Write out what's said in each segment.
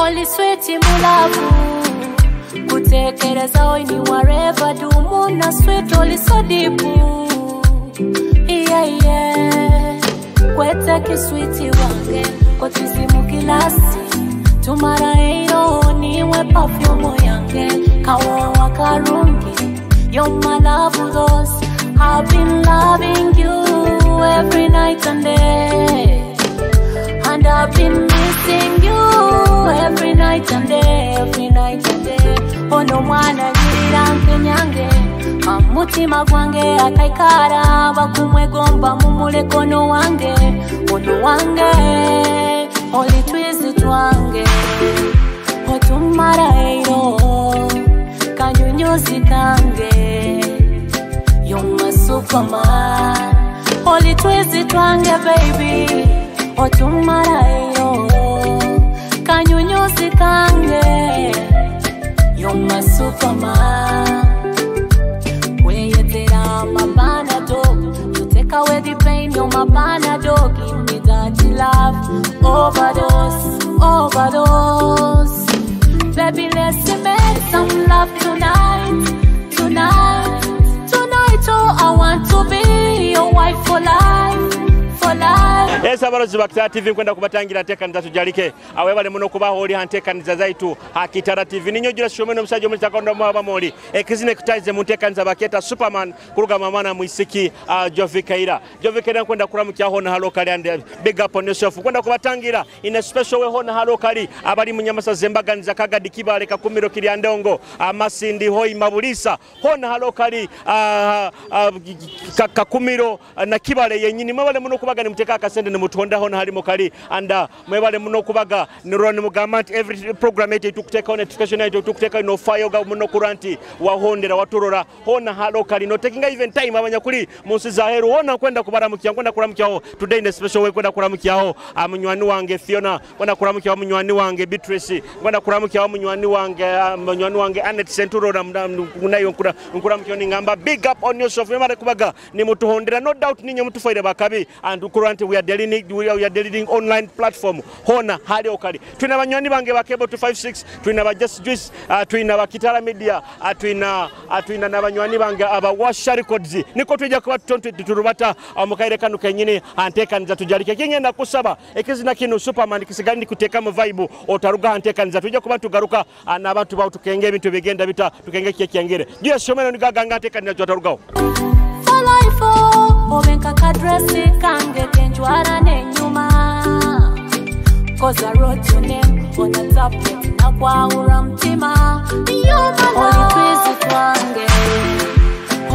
Oli sweet mu love kutekereza oini wherever dumuna sweet oli so deep yeah yeah kweta kiswiti wange kotizimu kilasi tumara eiro niwe perfume yange kawowa karungi you're my love those I've been loving you every night and day. And I've been missing you every night and day, every night and day. Ono mwana nyirira nkenyange, amutima gwange akaikara, bakumwegomba mumulekono wange, ono wange, oli twizi twange, otumara eiro, kanyunyuzi kange, you're my superman, oli twizi twange baby. Otumara eyo kanyunyuzi kange you're my superman weyetera mapanado you take away the pain you're my panado give me that love overdose overdose baby let's make some love tonight tonight tonight oh I want to be your wife for life for life. Yes, abalozi ba Kitara TV nkwenda kubatangira nteekaniza tujalike awebale muno kubaho oli hanteekaniza zaitu ha Kitara TV ninyogira shomeno omusajja omulitakondo mwaba moli ekizine kutaize mu nteekaniza baketa Superman kuruga mamana mwisiki Jovi Kaira Jovi Kaira nkwenda kuramukyaho na halo kali and big up on yourself nkwenda kubatangira in a special way hona halo kali abali munyamasa zembaganiza kagadi kibale kakumiro kiri andongo amasindi hoi mabulisa hona halo kali kakumiro na kibale yenyini mwebale muno kubaga ni muteka akasente ne mutonda hona halimo kali anda mwebale muno kubaga nironi mugamba nti every program ete tukuteka notification ete tukuteka no fire ga muno kuranti wahondera waturora hona halo kali no taking even time abanyakuli munsi za heru hona kwenda kubaramukia kwenda kuramukyaho today in a special way kwenda kuramukyaho munywani wange Fiona kwenda kuramukyaho munywani wange Beatrice kwenda kuramukyaho munywani wange Annette Senturo nayo nkuramukyaho ningamba big up on yourself mwebale kubaga ni mutuhondera no doubt ninyo mutufaire bakabi and kuranti we are dealing online platform hona hali okali twina banywani bange ba Cable 256 twina ba Just Juice twina ba Kitara Media twina na banywani bange aba Washa Records niko tujja kuba turubata omukaire kanu kenyini anteekaniza tujalike kingenda kusaba ekizina kino Superman kisigani kuteka mu vibe otaruga anteekaniza tujja kuba tugaruka n'abantu bawo tukenge ebintu bigenda bita tukenge kyekyengere yes shomeno nigaganga anteekaniza tutarugawo for life obenka kadresi kange kenjwara nenyuma cause I wrote your name on the tablet na kwaura mtima oli twizi twange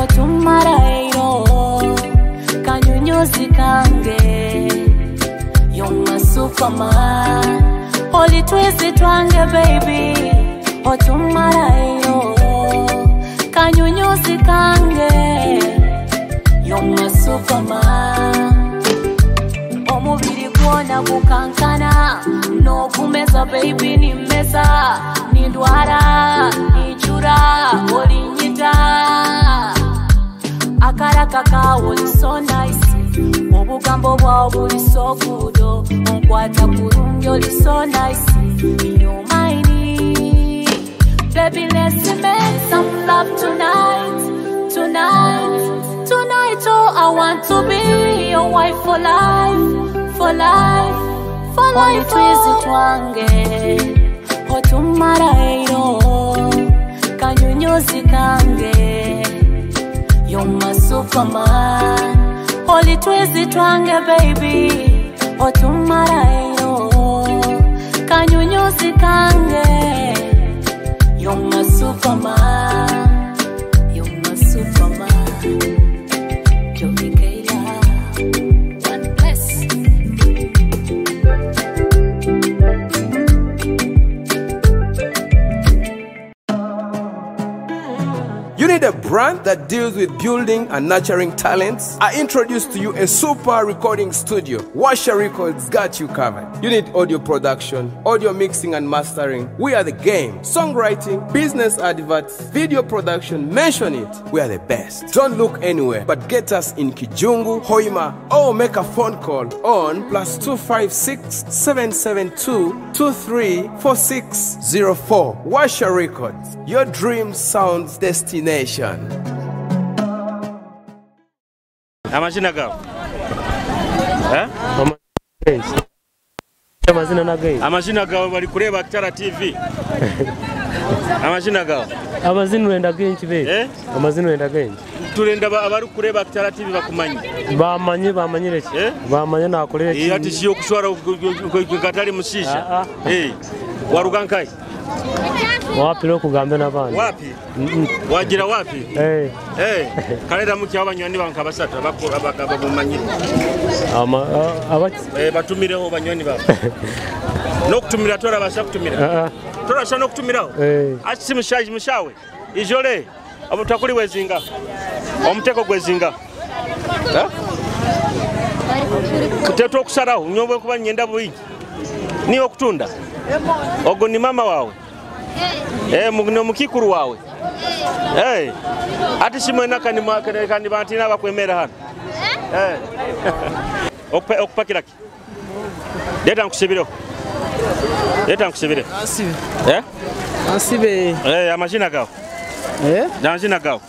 otumara eiro kanyunyuzi kange you're my superman oli twizi twange baby otumara eiro kanyunyuzi kange you're my superman omubiri gwona gukankana n'okumeza baby ni meza nindwara nichura olinyita akaraka kawo oli so nice obugambo bwawo buli so good onkwata kurungi oli so nice you're mine baby let's make some love tonight tonight tonight oh I want to be your wife for life for life for life twizi twange otumara eiro kanyunyuzi kange you're my superman oli twizi twange baby otumara eiro kanyunyuzi kange you're my superman you're my superman Jovi Kaira one bless. You need a a brand that deals with building and nurturing talents? I introduce to you a super recording studio. Washa Records got you covered. You need audio production, audio mixing and mastering. We are the game. Songwriting, business adverts, video production, mention it. We are the best. Don't look anywhere, but get us in Kijungu, Hoima, or make a phone call on +256 772 234604. Washa Records, your dream sounds destination. Amazina gawe? Eh? Amazina nagaye. Amazina gawe bali kureba Kitara TV. Amazina gawe. Amazina urenda genshi be. Eh? Amazina urenda genshi. Turenda abari kureba Kitara TV bakumanye. Bamanye bamanyire ki? Eh? Bamanye nakolere ki? Ati siyo kushwara gatali mushisha. Eh. Warugankai. Wapi lo kugambe n'abandi? Wapi? Wagira wapi? Eh. Eh. Kalera muki abanywani banka basatu abakabamanyire. Ama abaki? Eh, batumireho banywani babo. Nokutumira tora basha kutumira. Tora basha nokutumiraho. Eh. Ati mushaji mushawe. Ijole abutakuli wezinga. Omuteko gwezinga. Eh? Kuteto okusaraho nyobwe kuba nyenda buyingi. Niyo okutunda. Ogo ni mama wawe. Eh, mukikuru wawe. Eh. Ati simwena kandi bantina bakwemera hano. Eh. Okupakira ki? Leta nkusibiro. Leta nkusibire. Asibe. Eh? Asibe. Eh, amazina gawe. Eh? Amazina gawe.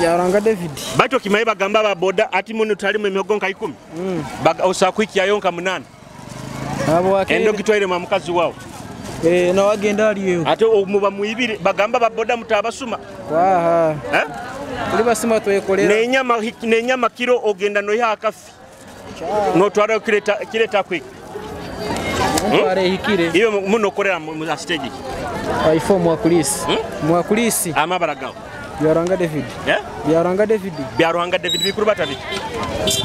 Ya Ranga David. Baito kimaye bagamba ba boda ati muno talimu emihogo nka 10. Baga osakwiki yayonka 8. Abo akende. Endo kitwaire mwa mukazi wawe. Eh, na wagenda aliyo. Ate omuba muibire bagamba baboda mutabasuma. Waha. Eh? Kuli basuma twekolera. Nenyama kiro ogenda no yakafi. No twara kireta quick. Tware hikire. Iyo muno kolera mu stage. Aifo mwakulisi. Mwakulisi. Amabara gawo. Byaranga David. Eh? Byaranga David. Byaranga David bikuru batabiki.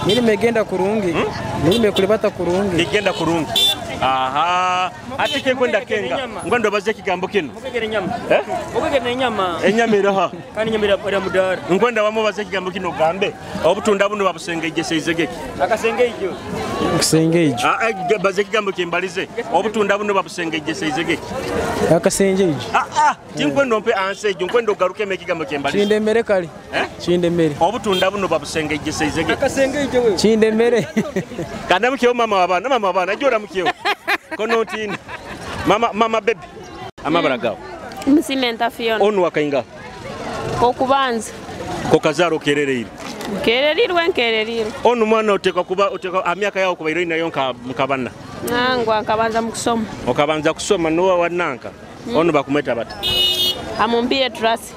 Nilime genda kurungi. Nilime kulibata kurungi. Igenda kurungi. Aha, atike kwenda kenga. Ngwendo baze kigambo kino. Mukegere nyama. Eh? Mukegere nyama. Enyama iraha. Kandi nyama ira mudara. Ngwenda bamubaze kigambo kino gambe. Obutunda buno babusengejese izegeke. Akasengejo. Kusengejo. Ah, baze kigambo kimbalize. Obutunda buno babusengejese izegeke. Akasengejo. Ah ah, tinkwendo mpe ansejo, nkwendo garuke me kigambo kimbalize. Chindemere kali. Eh? Chindemere. Obutunda buno babusengejese izegeke. Akasengejo wewe. Chindemere. Kanda mukyo mama wabana, mama wabana, jora mukyo. Kono tini. Mama mama baby. Amabara gawo. Musimenta Fiona. Onu wakainga. Okubanza. Kokazaro kerereire. Kererirwe nkererirwe. Onu mwana oteka kuba oteka amyaka yawo kuba irina yonka mukabana. Nangwa nkabanza mukusoma. Okabanza kusoma nuwa wananka. Onu bakumeta bata. Amumbie trust.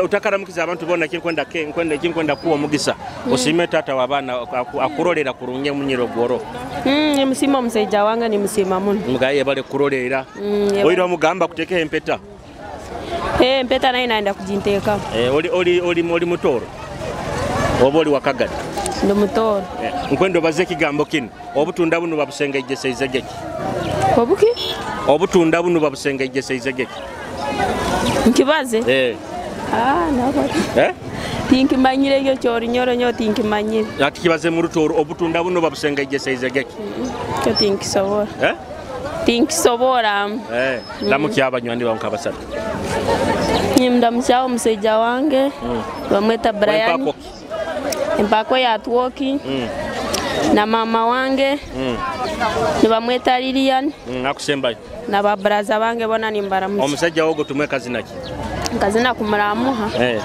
Utakaramukiza abantu bona kinkwenda ke nkwenda kinkwenda kuwa mugisa. Osime tata wabana akurolera kurunye munyiro goro. Ni musima musajja wange ni musima muno. Mugaye bale kurolera. Oira mugamba kutekeho empeta. Eh, empeta nayo naenda kujinteka. Eh, oli oli oli oli mutoro. Oba oli wakagadi. Ndi mutoro. Nkwendo baze kigambo kino. Obutunda buno babusengejese izegeki. Obuki? Obutunda buno babusengejese izegeki. Nkibaze? Eh. Ah, nabo. Eh? Tinkimanyire ekyo kyorinyoro nyo tinkimanyire. Ati kibaze mu rutoro obutunda buno babusengejese izegeki. Kyo tinkisobora. Eh? Tinkisobora. Eh, lamuki abanywani bawe nkabasatu. Nimdamusyaho omusajja wange. Bamweta Brian. Empako. Empako ya Twoki. Na mama wange. Nibamweta Lilian. Akusembayo. Na babraza bange bona nimbaramusa. Omusajja wogo tumwe kazina ki? Kazina kumuramuha. Eh.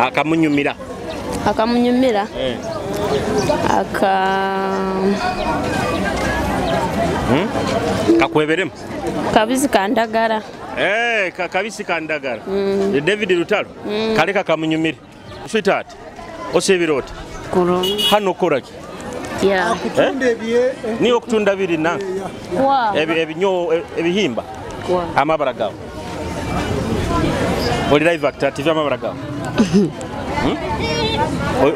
Akamunyumira. Akamunyumira. Eh. Aka Kakweberemu. Kabisi kandagara. Eh, kabisi kandagara. David Lutalo. Kaleka kamunyumira. Sweetheart. Osebirota. Kurungi. Hano koraki. Yeah. Eh? Ni okutunda biri na. Kwa. Ebinyo ebihimba. Kwa. Amabara gawo. Oli live actor TV amabara gawo.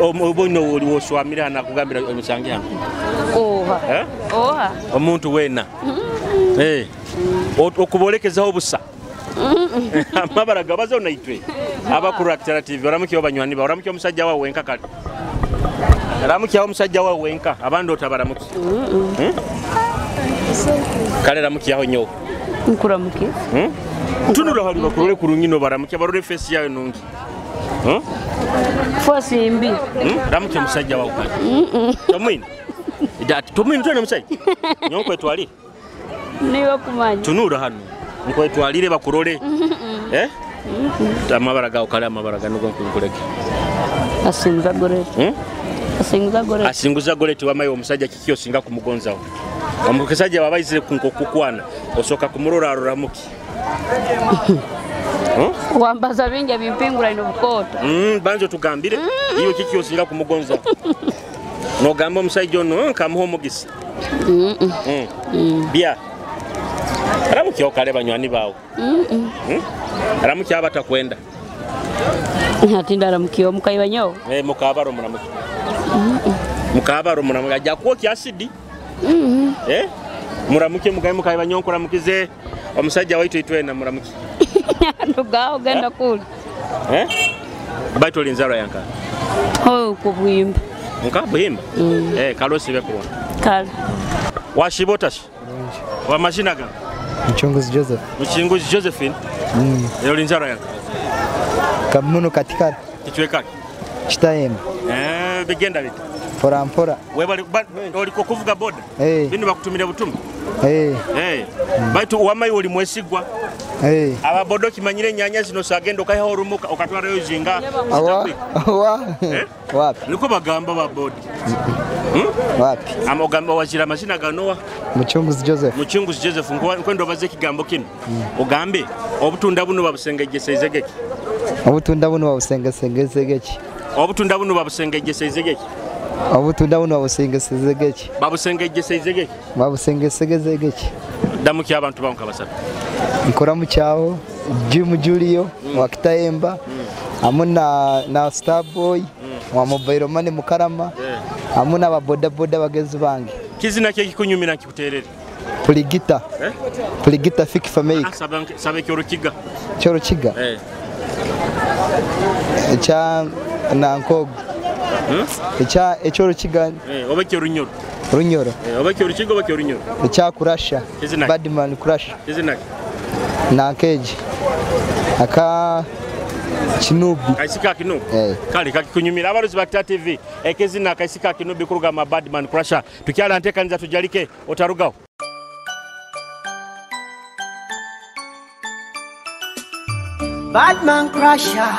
Obono oli woswamira na kugambira omusangi hano. Oha. Eh? Oha. Omuntu wena. Eh. Okubolekezaho busa. Amabara gabazo naitwe. Abakuru Akitara TV oramukiye banywani ba oramukiye omusajja wawe wenka kale. Ramukiye omusajja wawe wenka abandi otabaramuki. Kale ramukiyaho nyo. Nkuramuki. Tunura hali bakurole kurungino baramukiye barore face yawe nungi. Fosi mbi. Ramukiye omusajja wawe kale. Tomwini. Dati tomwini twana musajja. Nyonko etwalire. Niwe kumanya. Tunura hano. Nkwetwalire bakurole. Amabara gawo kale amabara gano nkuleke. Asinguza goreti. Asinguza goreti. Asinguza goreti wamaye omusajja kiki osinga kumugonzawo. Omusajja wabaizire kunkokukwana osoka kumurora aroramuki. Wambaza bingi bimpingura ino bukota. Banzo tugambire iyo kiki osinga kumugonza. Nogamba omusajja ono nkamuha omugisa. Bia. Ramuki okale banywani bawo. Ramuki abatakwenda. Atinda ramuki omukaiba nyo. Mukabaro muramuki. Mukabaro muramuki ajja kwokya asidi. Muramuki mugaye mukaiba nyo nkuramukize omusajja waitu itwena muramuki. Ndugaho genda kuli. Baitu olinzaro yanka. Oh kubuhimba. Nka buhimba? Kalosi bekurwa. Kale. Washibotashi. Wa mashina ga? Mchunguzi Joseph. Mchunguzi Josephine. Leo linzaro yanka. Kamuno katikati. Kichweka. Kitayemba. Bigenda bita. Mpora mpora. Wewe bali kuvuga boda. Bino bakutumira butume. Baitu wamayi oli mwesigwa. Ababodo kimanyire nyanya zino sagenda okaha orumuka okatwarayo zinga. Wapi? Niko bagamba babodo. Wapi? Ama ogamba wazira amazina ganowa? Muchunguzi Joseph. Muchunguzi Joseph nkwendo baze kigambo kino. Ogambe obutunda buno babusengejesezegeki. Obutunda buno babusengesegezegeki. Obutunda buno babusengejesezegeki. Obutunda buno babusengesegezegeki. Babusengejesezegeki. Babusengesegezegeki. Damuki abantu banka basatu. Nkora mu cyaho Jim Julio wa Kitayemba amuna na Starboy wa Mobile Money Mukarama amuna aba boda boda bagezi bange. Kizina kye kikunyumira kikuterere. Puligita. Puligita fiki family. Sabe kyorukiga. Kyorukiga. Echa na nkogo. Echa ekyorukiga. Oba kyorunyoro. Runyoro. Oba kyorukiga oba kyorunyoro. Echa kurasha. Badman kurasha. Kizina. Na keji. Aka Kinubi. Kaisika Kinubi. Kale kakikunyumira abaruzi ba Kitara TV ekezina kaisika Kinubi kurugama Badman Crusher tukyala ntekanza tujalike otarugaho. Badman Crusher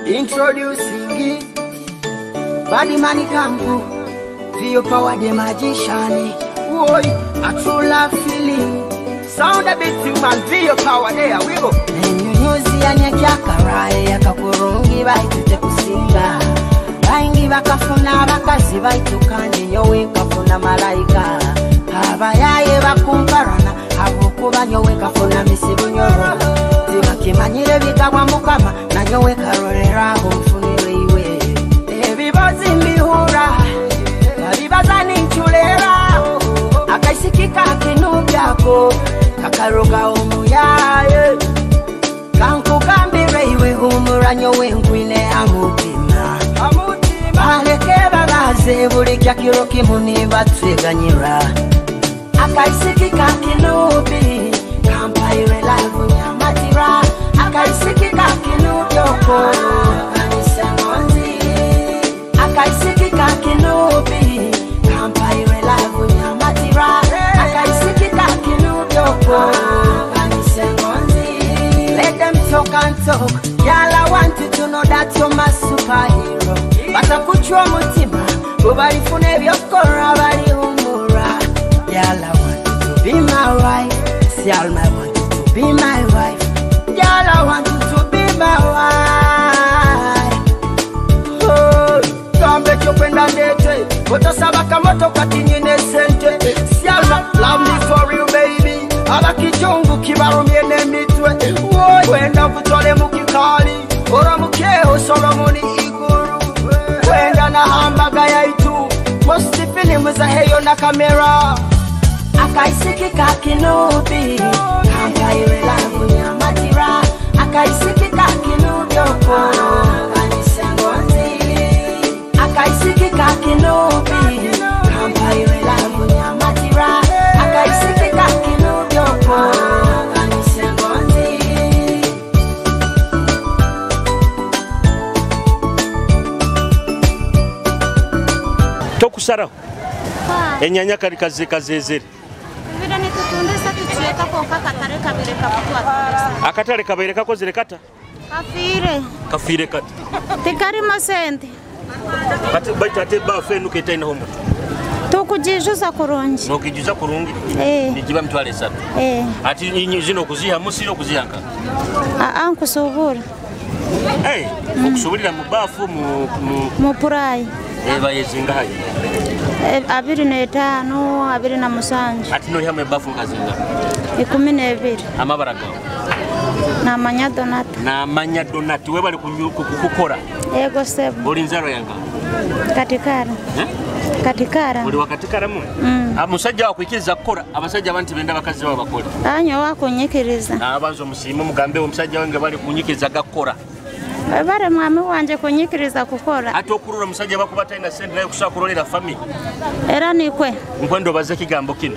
introducing Badman Kampu Vio power the magician. Oi, a true love feeling. Sound a bit too man, Vio power there we go. Enyunyuzi anyakyakaraye akakurungi baitute kusinga. Baingi bakafuna abakazi baitukanje nyowe nkafuna malayika. Abayaye bakumparana abukuba nyowe nkafuna misibu nyoro. Tibakimanyire bigabwa mukama na nyowe karoreraho nfunire iwe. Ebibazi mbihura babibaza ninchulera. Akaisikika kinubyako kakaruga omuyaye. Kankugambire iwe humura nyowe nkwine amutima. Baleke babaze buli kyakiro kimu nibatweganyira. Akaisikika kinubi kampaire lavu nyamatira. Akaisikika kinubyoko kanisengonzi. Akaisikika kinubi kampaire lavu nyamatira. Akaisikika kinubyoko kanisengonzi. Let them talk and talk. Y'all I want you to know that you're my superhero. Batakuchwa mutima bubalifuna ebyokora balihumura. Y'all I want you to be my wife. Y'all I want you to be my wife. Y'all I want you to be my wife. Oh, kambe kyokwenda ndete otosaba kamotoka kinyine sente. Y'all love me for you baby. Abakijungu kibarumye n'emitwe. Wenda kutole mukikali oramukeho Solomoni iguru. Wenda na hambaga yaitu most filimu za heyo na kamera. Akaisiki kakinubi kampaire langu nyamatira akaisiki kakinubi oko kanisengonzi akaisiki kakinubi kampaire langu nyamatira akaisiki kakinubi oko kanisengonzi. Tokusaraho enyanya kali kazezere akatale kabaire kakozere kata kafire kata tikarimo sente ate baita ate bafe nuke taina homo tukujijuza kurungi nokijuza kurungi nijiba mtwale satu ati inyi zino kuziha musiro kuzihanka a nkusubura okusubulira mu bafu mu purai bayezinga hayi 25 27 ati no hamwe bafu ngazinga 12 amabara gawe namanya Donata namanya Donati we bali kukukora yego sebo oli nzaro yanga katikara katikara oli wakatikara mu amusajja wakwikiriza kukora abasajja abantu benda bakazi babo bakora anyo wakunyikiriza abanzo musimu mugambe omusajja wange bali kunyikiriza gakora bare mwami wanje kunyikiriza kukora ate okurura omusajja bakubata ina sente naye kusobola kulolera family era nikwe nkwendo baze kigambo kino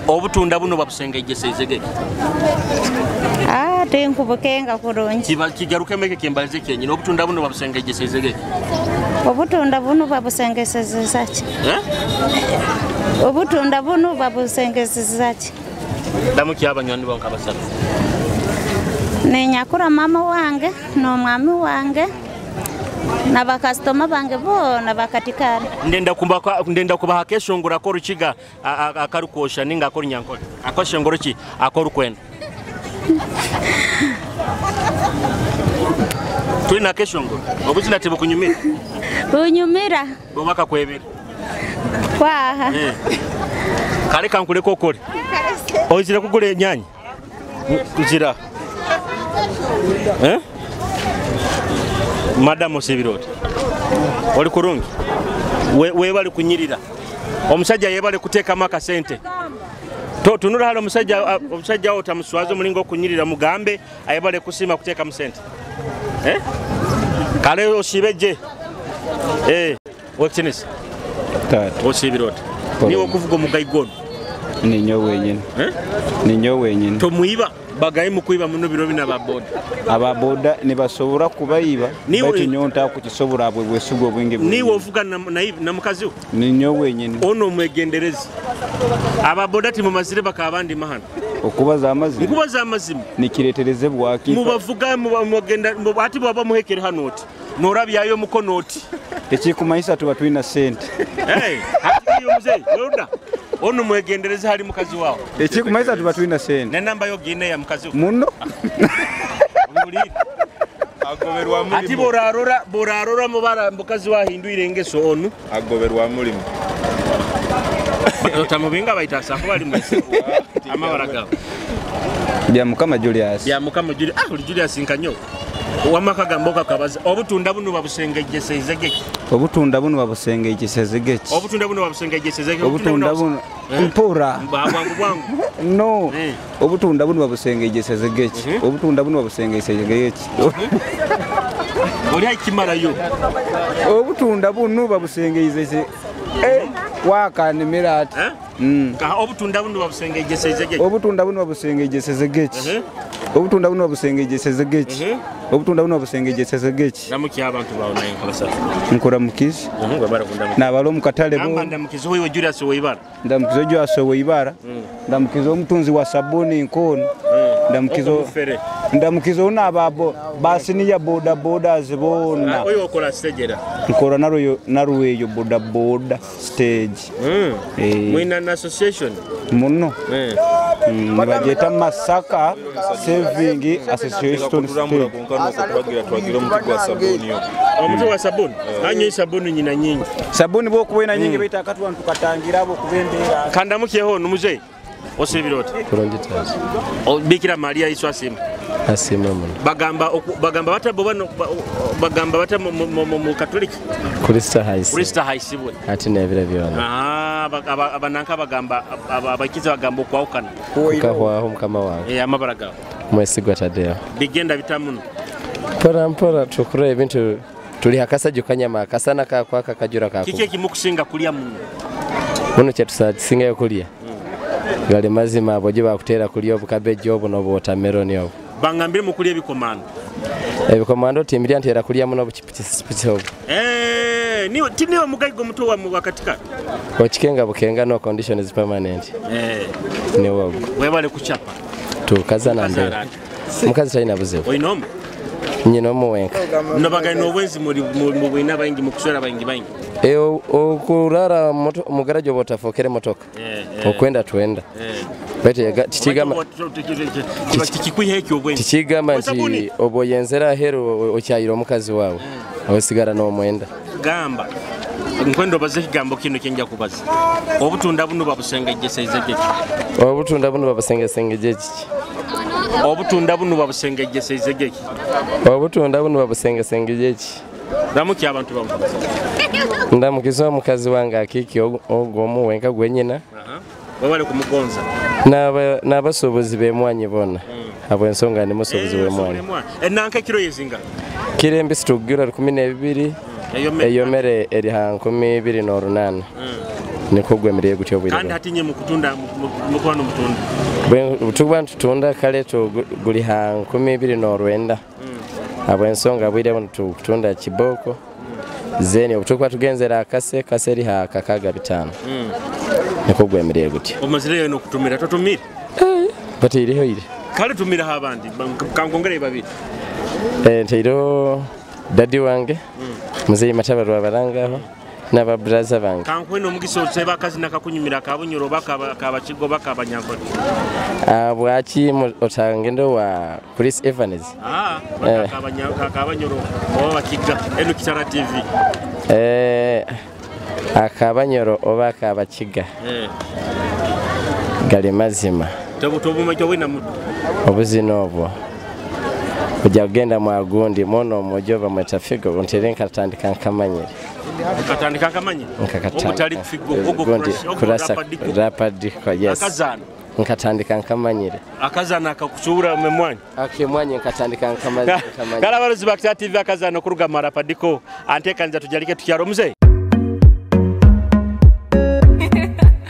obutunda buno babusengejjesezege tinkubukenga kurungi kigarukemo ekyo kyembalize kyenyini obutunda buno babusengejjesezege obutunda buno babusengesezaki obutunda buno babusengesezaki ndamuki abanywani bawe nkabasatu nenyakura mama wange n'omwami wange n'abakasitoma bange boona bakatikara ndenda kubaha akeshongoro ak'orukiga akarukwosha ninga ak'orunyankole akeshongoro ki ak'orukwenda tulina akeshongoro obuzina tibukunyumira bunyumira boba kakwebera kwaha kale kankuleka okole oizire kugula enyanya kuzira Madam osibiroti oli kurungi webali kunyirira omusajja yebali kuteekamu akasente tunula hali omusajja awo tamuswaza omulinga okunyirira mugambe ayebale kusiima kuteekamu sente kale osiibe je wekitinisa osibiroti niwe okuvuga omugayi gono ninyo wenyini ninyo wenyini tomwiba bagaye mukwiba muno biro bina ababoda ababoda nibasobora kubayiba baitu nyonta kukisobora bwe bwesugo bwingi niwe ovuga na mukazi we ninyo wenyini ono mwegenderezi ababoda timumazire bakabandi mahano okubaza amazima nkubaza amazima nikiretereze bwaki mubavuga mugenda ati bwaba muhekere hano oti norabyayo mukono oti ekikumanyisa tuba tulina sente ati muzeyi weruda ono mwegendereze hali mukazi wawe ekikumanyisa tuba tulina sente nenamba yo gine ya mukazi muno ati borarora mubara mukazi wahindwire engeso onu agoberwa mulimu otamubinga baita safu bali mwese amabara gawe bya mukama Julius bya mukama Julius uli Julius nkanyo wamaka gamboka kabaza obutunda buno babusengejjesezege obutunda buno babusengejjesezege obutunda buno babusengejjesezege obutunda buno mpura bwangu bwangu no obutunda buno babusengejjesezege obutunda buno babusengejjesezege oli akimarayo obutunda buno babusengejjesezege wakanimira ati obutunda buno babusengejjesezege obutunda buno babusengejjesezege obutunda buno babusengejjesezege obutunda buno babusengejjesezege namuki abantu bawo naye nkabasatu nkuramukizi nabalo mukatale bo ndamukizi wewe Julius Weibara ndamukizi Julius Weibara ndamukizi omutunzi wa sabuni nkono ndamukizo nababo basiniya boda boda zibona oyo okola stage nkora naruyo naruweyo boda boda stage mwina na association muno nibajeta Masaka Saving Association omuti wa sabuni anyo sabuni nyina nyingi sabuni bo kuwena nyingi baita akatwa ntukatangira abo kubembera kandamukiyeho numuze osibiroti kurungi tazi Bikira Maria Yesu asima asima muno bagamba bata bobano bagamba bata mu Katoliki Kristo haisi Kristo haisibwe ati nebire byona Abananka bagamba abakiza bagamba okwawukana. Kukahwaho mukama wange. Amabara gawe. Mwesigwa Tadeo. Bigenda bitamuno. Mpora mpora tukura ebintu tuli hakasaju kanyama akasana kakwaka kajura kako. Kiki ekimukusinga kulya muno? Muno kyetusingayo kulya. Gale mazima abo gye bakutera kulya obukabeji obu n'obuwotameroni obu. Bangambire mukulya ebikomando. Ebikomando timbirya ntera kulya muno obuchipisi obu. Niwe tiniwe mugaigo muto wa wakatika. Ochikenga bukenga no condition is permanent. Ni wogo. Webale kuchapa. Tukaza na mbere. Mukazi talina buzibu. Oyinoma? Nyina omuwenka. Nabagaina obwenzi muri mu bwina baingi mukuswera baingi baingi. Okurara mugarajo botafokere motoka. Okwenda twenda. Bete tichigamba tichigamba nti oboyenzera aheru okyayira omukazi wawe osigara n'omwenda. Gamba nkwendo baze kigambo kino kyenja kubaza. Obutunda buno babusengejje geki. Obutunda buno babusengejje kiki? Obutunda buno babusengejje geki. Obutunda buno babusengejje ki? Ndamuki abantu bamu. Ndamukiza omukazi wange akiki ogwo omuwenka gwenyina. Webale kumugonza. N'abasuubuzi b'emwanyi bonna. Abo ensonga ndi musuubuzi w'emwanyi. Enanka kiro yezinga? Kiro embisi tugura 12. Eyomere eri ha 28. Niko gwemereye gutyo bwire. Kandi hatinye mukutunda mukwano mutunda. Bwe tuba tutunda kale tuguli ha 29. Abo ensonga bwire buno tutunda kiboko. Zeni obutukuba tugenzera akase kaseri ha kakaga 5. Niko gwemereye gutyo. Omazireyo no kutumira totumira. Bati iriho ire. Kale tumira abandi kankongere babiri. Nteiro dadi wange. Muzeyi Matabarwa barangaho n'aba brother bange. Kankweno omugisa oseba akazi nakakunyumira kabunyoro baka kabakigo baka banyankole. Bwaki otangendo wa Chris Evans. Kabanyoro oba bakiga eno Kitara TV. Akabanyoro oba kabakiga. Gali mazima. Obuzina obwo. Ujja kugenda mwagundi mono omujoba mwetafigo ntere nkatandika nkamanyire. Nkatandika nkamanyire? Ogutali figo ogo rapadiko, yes. Akazana. Nkatandika nkamanyire. Akazana akakusuura memwanyi. Akemwanyi nkatandika nkamanyire. Galabaruzi ba Kitara TV akazana okuruga mu rapadiko antekanza tujalike tukyaro mzee.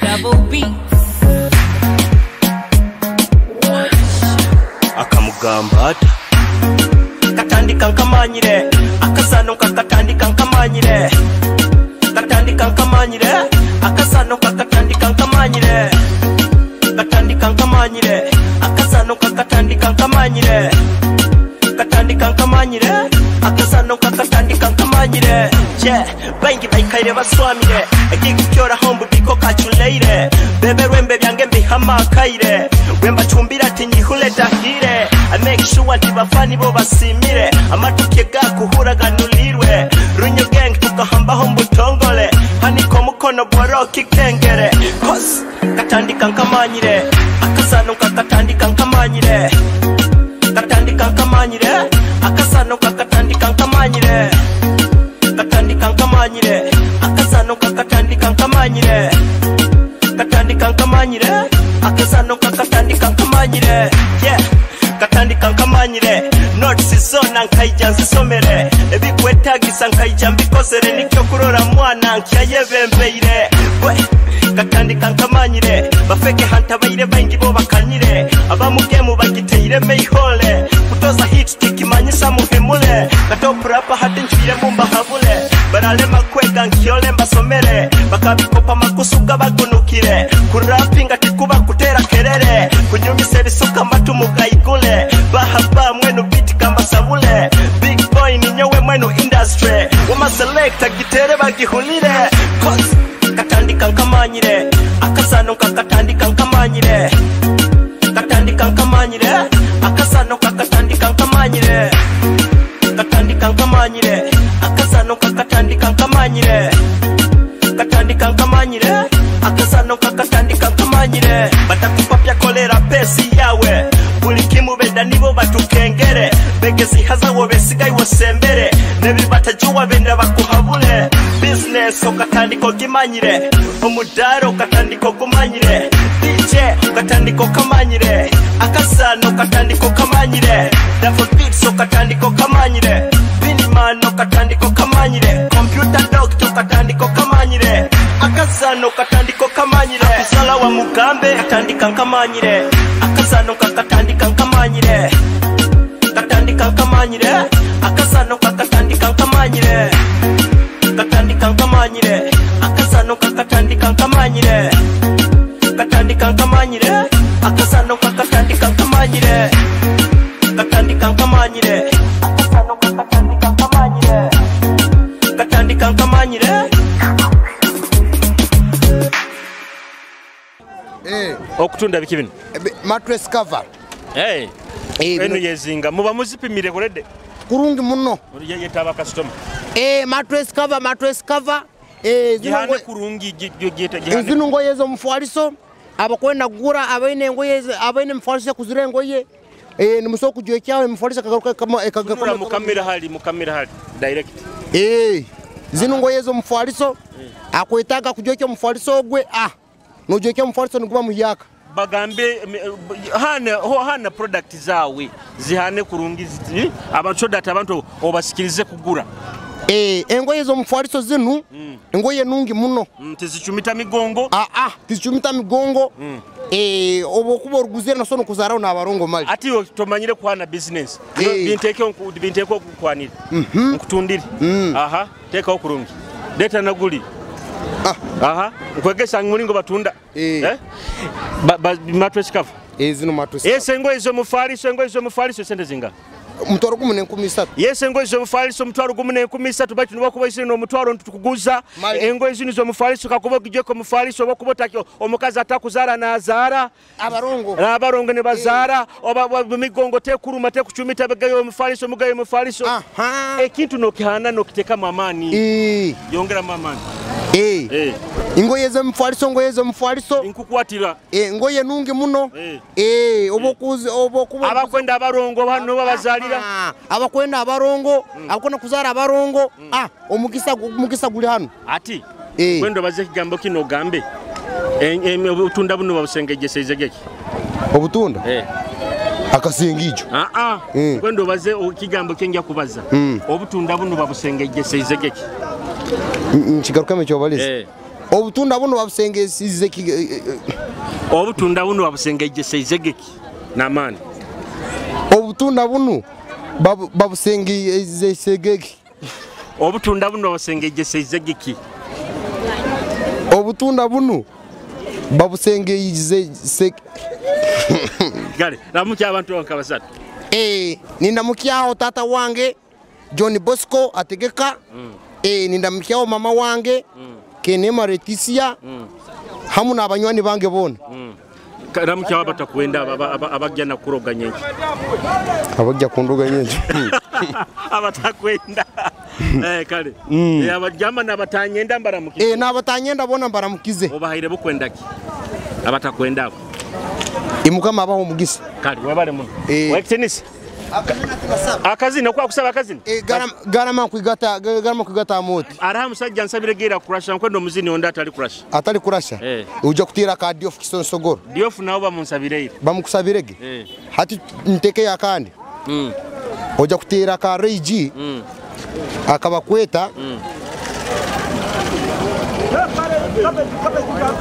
Double B. Akamugamba ata katandika nkamanyire akasano kakatandika nkamanyire katandika nkamanyire akasano kakatandika nkamanyire katandika nkamanyire akasano kakatandika nkamanyire katandika nkamanyire akasano kakatandika nkamanyire yeah baingi baikaire baswamire ekikukyora hombu biko kachuleire bebe rwembe byange mbihamakaire wemba chumbira tinyihule tahire I make sure nti bafani bo basimire amatuke gakuhuraganulirwe runyo gang tukahambaho mbutongole haniko mukono bwaro kikengere cause katandika nkamanyire akasano kakatandika nkamanyire katandika nkamanyire akasano kakatandika nkamanyire katandika nkamanyire akasano kakatandika nkamanyire katandika nkamanyire akasano kakatandika nkamanyire yeah katandika nkamanyire notes zona nkaija nzisomere ebikwetagisa nkaija mbikozere nikyo kurora mwana nkyayebembeire we katandika nkamanyire bafeke hantabaire baingi bo bakanyire abamugemu bagiteire meihole kutoza hit tikimanyisa muhemule katopurapa hati nchwire mumbahabule baralema kwega nkyole mbasomere bakabikopa makusuga bagunukire kurapinga tikuba kutera kerere kunyumisa ebisuka matu mugaigule bahaba mwenu biti kambasabule big boy ninyowe mwenu industry wama selector gitere bagihulire cause katandika nkamanyire akasano kakatandika nkamanyire katandika nkamanyire akasano kakatandika nkamanyire katandika nkamanyire akasano kakatandika nkamanyire katandika nkamanyire akasano kakatandika nkamanyire batakupapya kolera pesi yawe buli kimu. Benda nibo batukengere Begezi haza wobesigai wosembere Nebi batajuwa benda bakuhabule Business okatandika ogimanyire Omudaro okatandika ogumanyire DJ okatandika okamanyire Akasano okatandika okamanyire Dafo beats okatandika okamanyire Biniman okatandika okamanyire Computer doctor okatandika okamanyire Akasano okatandika okamanyire Akusala wa mugambe katandika nkamanyire Akasano kakatandika nkamanyire Katandika nkamanyire Akasano kakatandika nkamanyire Katandika nkamanyire Akasano kakatandika nkamanyire Katandika nkamanyire Akasano kakatandika nkamanyire Katandika nkamanyire Akasano kakatandika nkamanyire Katandika nkamanyire. Okutunda biki bino? Mattress cover. Eh. Eno yezinga muba muzipimire kulede. Kurungi muno. Yetaba customer. Mattress cover, mattress cover. Gihane kurungi gihane. Zino ngoye zo mufaliso abakwenda kugura abaine ngoye abaine mufaliso kuzira ngoye. Nimuso kujwekyawe mufaliso kagaruka kama kagaruka mukamira hali direct. Zino ngoye zo mufaliso akwetaga kujwekya mufaliso ogwe nojwekya mufaliso niguba muyaka. Bagambe hana product zawe zihane kurungi abantu so that abantu obasikirize kugura. Engoye zo mufaliso zinu engoye nungi muno. Tizichumita migongo. Tizichumita migongo. Obokuba oruguzira nasono kuzarao na abarongo mali. Ati tomanyire kuhana business. Binteke okukwanira. Nkutundire. Aha, teka okurungi. Deta naguli. Aha, nkwegesa mulingo batunda. Mattress cover. Zino mattress cover. Yes, engoye zo mufaliso, engoye zo mufaliso sente zinga. Mutwaro gumu n'enkumi isatu. Yes, engoye zo mufaliso mutwaro gumu n'enkumi isatu baitu nibakuba isire n'omutwaro ntukuguza. Engoye zino zo mufaliso kakuba gijeko mufaliso bakuba omukazi atakuzara n'azaara. Abarongo. Abarongo ne bazaara oba migongo tekuruma tekuchumita begayo mufaliso mugayo mufaliso. Ekintu nokihana nokiteka mamani. Yongera mamani. Ingoye zo mufaliso, ngoye zo mufaliso. Nkukwatira. Ngoye nungi muno. Obokuzi obokuba abakwenda abarongo bano babazalira. Abakwenda abarongo, abakwenda kuzara abarongo. Omukisa guli hano. Ati kwenda baze kigambo kino gambe. Obutunda buno babusengejeseze geki. Obutunda? Akasingijo. Kwenda baze kigambo kenja kubaza. Obutunda buno babusengejeseze geki. Nkigaruka mu kyobaliza. Obutunda buno babusengesize Obutunda buno babusengejeseze geki namani. Obutunda buno babusengesize geki. Obutunda buno babusengejeseze geki. Obutunda buno babusengesize. Gale, namukya abantu bakabasatu. Nindamukyao tata wange John Bosco ategeka. Nindamukyao mama wange Kenema Leticia hamu n'abanywani bange bona. Ramukya abatakwenda abajja na kuroga nyenki. Abajja kundoga nyenki. Abatakwenda. Kale. Abajama n'abatanyenda mbaramukize. N'abatanyenda bona mbaramukize. Obahaire bukwenda ki? Abatakwenda abo. Imukama abaho omugisa. Kale wabale muno. Wekitinisi. Akazina kwa kusaba akazina. Garama kwigata garama kwigata moti. Araha musajja nsabire gira kurasha nkwendo muzini onda atali kurasha. Atali kurasha. Uja kutira ka diofu kisonsogoro. Diofu nao bamunsabire. Bamukusabirege. Hati nteke yakandi. Uja kutira ka Reiji. Akabakweta.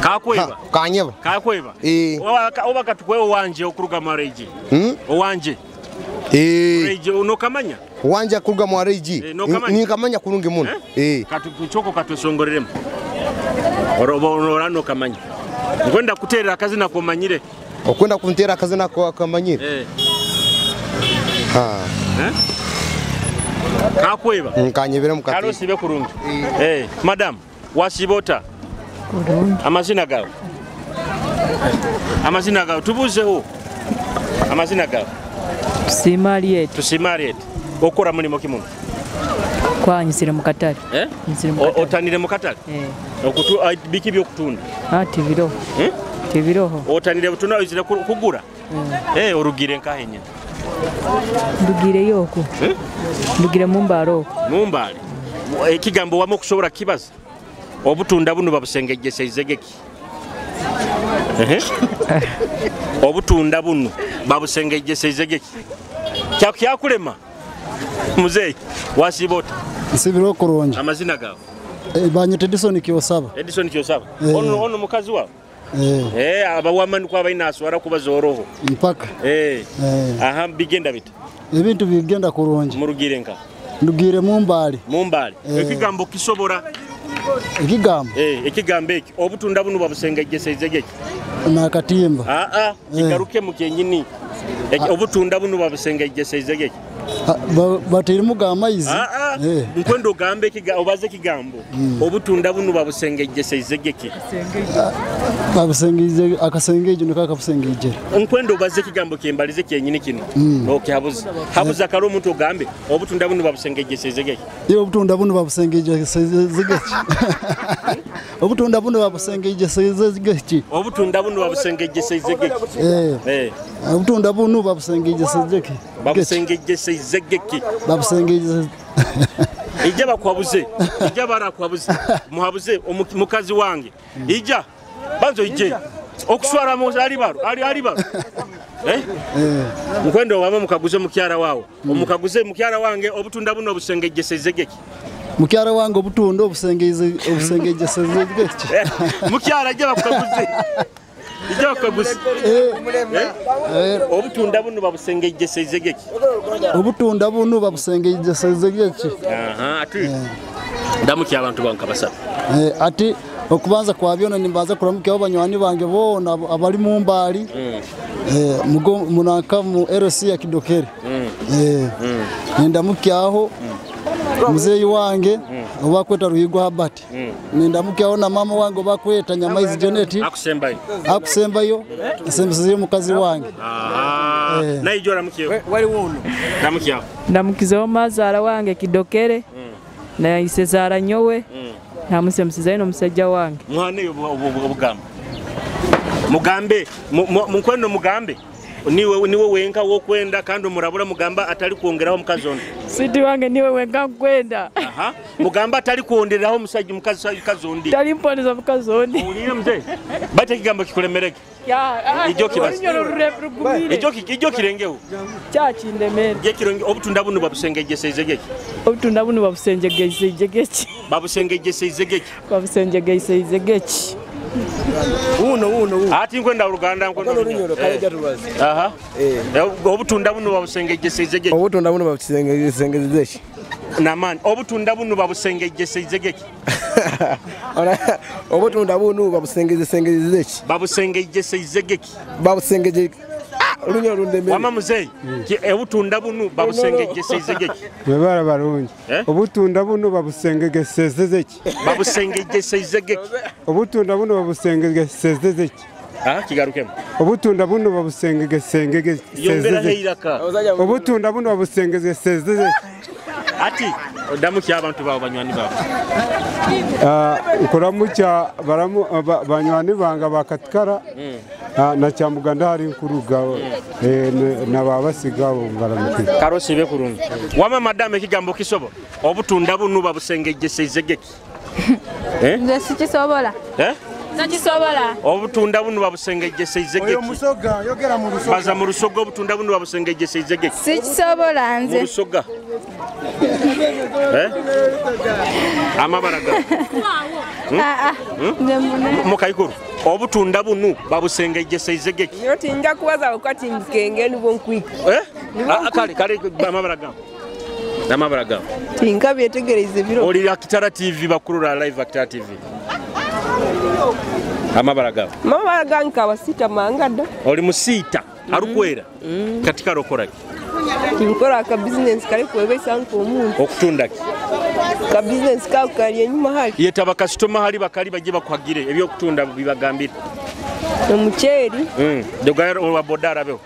Kakweba. Kanyeba. Kakweba. Oba katukwe owanje okuruga mu Reiji. Owanje. Reiji unokamanya? Wanja kuruga mu Reiji. Ninkamanya kurungi muno. Katuchoko katwesongoreremu. Orobo nokamanya. Nkwenda kuterera akazina komanyire. Okwenda kuntera akazina kamanyire. Kakweba. Nkanyebera mukati. Kalosibe kurungi. Madam, wasibota. Kurungi. Amazina gawe. Amazina gawe tubuzeho. Amazina gawe. Tusima Ariete. Tusima Ariete. Okora mulimo ki muno? Kwa nyisire mu katale. Nyisire mu katale. Otanire mu katale? Okutu biki byokutunda? Tibiroho. Tibiroho. Otanire butunda oyizire kugura? Orugire nkahenya. Ndugireyo okwo. Ndugire Mumbale okwo. Mumbale. Ekigambo wamu okusobola kibaza. Obutunda buno babusengejjeseize geki? Obutunda buno babusengejjeseize geki? Kyakulema muzeeyi wasiiba ota? Nsibira okurungi. Amazina gawe? Banyeta Edison Kyosaba. Edison Kyosaba. Ono mukazi wawe? Abawamani kwaba inaswara kubaza oroho mpaka. Aha, bigenda bita? Ebintu bigenda kurungi. Murugire nka? Ndugire Mumbale. Mumbale. Ekigambo kisobora? Ekigambo? Ekigambo eki obutunda buno babusengejjeseize geki? Nakatimba. Kigaruke mu kyenyini. Obutunda buno babusengejjeseize geki? Baterimu ga amaizi. Nkwenda ogambe obaze ekigambo. Obutunda buno babusengejjeseize geki? Babusengeje akasengeje niko akabusengejera. Nkwenda obaze ekigambo kyembalize kyenyini kino. Nokihabuza. Habuza kale omuntu ogambe obutunda buno babusengejjeseize geki? Iyo obutunda buno babusengejjeseize geki? Obutunda buno babusengejjeseize geki? Obutunda buno babusengejjeseize geki? Obutunda buno babusengejjeseize geki? Babusengejjeseize geki? Babusengejje. Ijja bakwabuze. Ijja barakwabuze. Muhabuze mukazi wange. Ijja banzo ijje. Okuswara mu ali baro, ali baro. Nkwenda wama mukaguze mukyara wawe. Omukaguze mukyara wange obutunda buno obusengejjeseize geki? Mukyara wange obutunda obusengejjeseize geki? Mukyara ijja bakukaguze. Ijja bakukaguze. Obutunda buno babusengejjeseize geki? Obutunda buno babusengejjeseize geki? Aha, ati ndamukya abantu banka basaba. Ati okubanza kwa byona nimbanza kuramukya abanywani bange bona abali mu Mbali. Munanka mu RC ya Kidokere. Nindamukyaho muzeyi wange obakweta Ruhigwa Habati. Nindamukyaho na mama wange obakweta Nyamaizi Janet. Akusembayo. Akusembayo. Nsembeseyo mukazi wange. Naye ijjo ramukyeho. Wali wuno. Ramukyaho. Ndamukizeho mazaara wange Kidokere. Na isezaara nyowe. Namusemusizayo n'omusajja wange. Mwana eyo obugambo. Mugambe mukwendo mugambe. Niwe wenka wokwenda kandi omurabura mugamba atali kwongeraho mukazi ondi. Sidi wange niwe wenka nkwenda. Aha. Mugamba atali kwongeraho musajja mukazi ondi. Tali mponeza mukazi ondi. Owulire mzee. Bate ekigambo kikulemereke. Ijjo kibasi. Ijjo kirengeho. Kyakindemere. Je kirenge obutunda buno babusengejjeseize geki? Obutunda buno babusengejjeseize geki? Babusengejjeseize geki? Babusengejjeseize geki? Uno. Ati nkwenda Uganda nkwenda Olunyoro kale jatulwazi. Aha. Obutunda buno babusengejjeseize geki? Obutunda buno babusengejjeseize geki? Namani obutunda buno babusengejjeseize geki? Obutunda buno babusengejjeseize geki? Babusengejjeseize geki? Babusengeje olunyoro lundemere. Wama muzeyi, obutunda buno babusengejjeseize geki? Bwebara barungi. Obutunda buno babusengejjeseize geki? Babusengejjeseize geki? Obutunda buno babusengejjeseize geki? Kigarukemu. Obutunda buno babusengejjeseize geki? Yongeraho eiraka. Obutunda buno babusengejjeseize geki? Ati ndamukya abantu bawe banywani bawe. Nkuramukya banywani bange bakatikara na Kyamuganda hari nkuruga nababasiga abo ngaramukire. Karosibe kurungi. Wama madame ekigambo kisobo. Obutunda buno babusengejjeseize geki? Nze sikisobola. Sikisobola. Obutunda buno babusengejjeseize geki? Oyo musoga yogera mu Lusoga. Baza mu Lusoga obutunda buno babusengejjeseize geki? Sikisobola nze. Mu Lusoga. Amabara ga. Mukaikuru. Obutunda bunu babusengejjeseize geki? Nyo tinja kubaza wakati nkenge nibwo nkwika. Kale kale amabara ga. Amabara ga. Tinka byetegereze biro. Oli Akitara TV bakurura live Akitara TV. Amabara gawe. Amabara gange kabasita mangada. Oli musita arukwera. Katika rokoraki. Nkora aka business kali kwebesa nko omuntu. Okutunda ki? Ka business ka kali enyuma hali. Yetaba kasitoma hali bakali baje bakwagire ebyokutunda bibagambire. Omuceeri. Dogayaro wa bodara beo.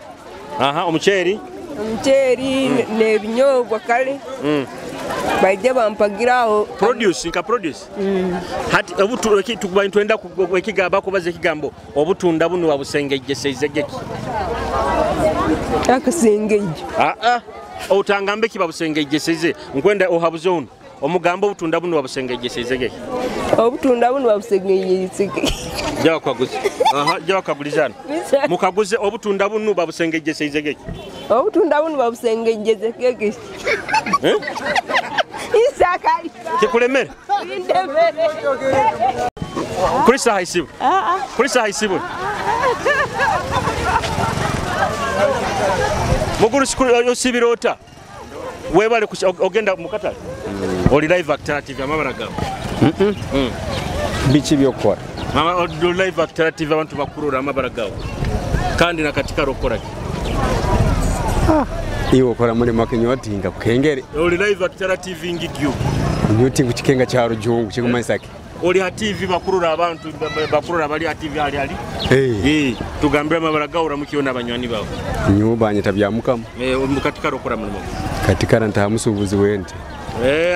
Aha, omuceeri. Omuceeri n'ebinyobwa kale. Baije bampagiraho. Produce nka produce. Hati obutu tukuba twenda ekigamba kubaza ekigambo obutunda buno babusengejjeseize geki? Akasengejo. Otangambe ki babusengejeseze nkwenda ohabuze ono omugambo obutunda buno babusengejeseze ge. Obutunda buno babusengejeseze. Jawa kwaguze. Jawa kagulizana. Mukaguze obutunda buno babusengejeseze ge. Obutunda buno babusengejeze ge. Eh? Isakali. Kikulemere. Indemere. Krista haisibu. Krista haisibu. Muguru osibirota. Webale ogenda mukatale. Oli live active amabara gawe. Biki byokora. Mama oli live active abantu bakurura amabara gawe. Kandi na katika rokora. Iwe okora muri makinyoti nga kukengere. Oli live active ngigyo. Nyoti kuchikenga cha rujungu chikumaisaki. Oli ha TV bakurura abantu bakurura bali ha TV hali hali. Tugambira amabara gawe uramukiona abanywani bawe. Nyubanye tabyamukamo. Mukatika rokora mulimo. Katika nta musubuzi wente.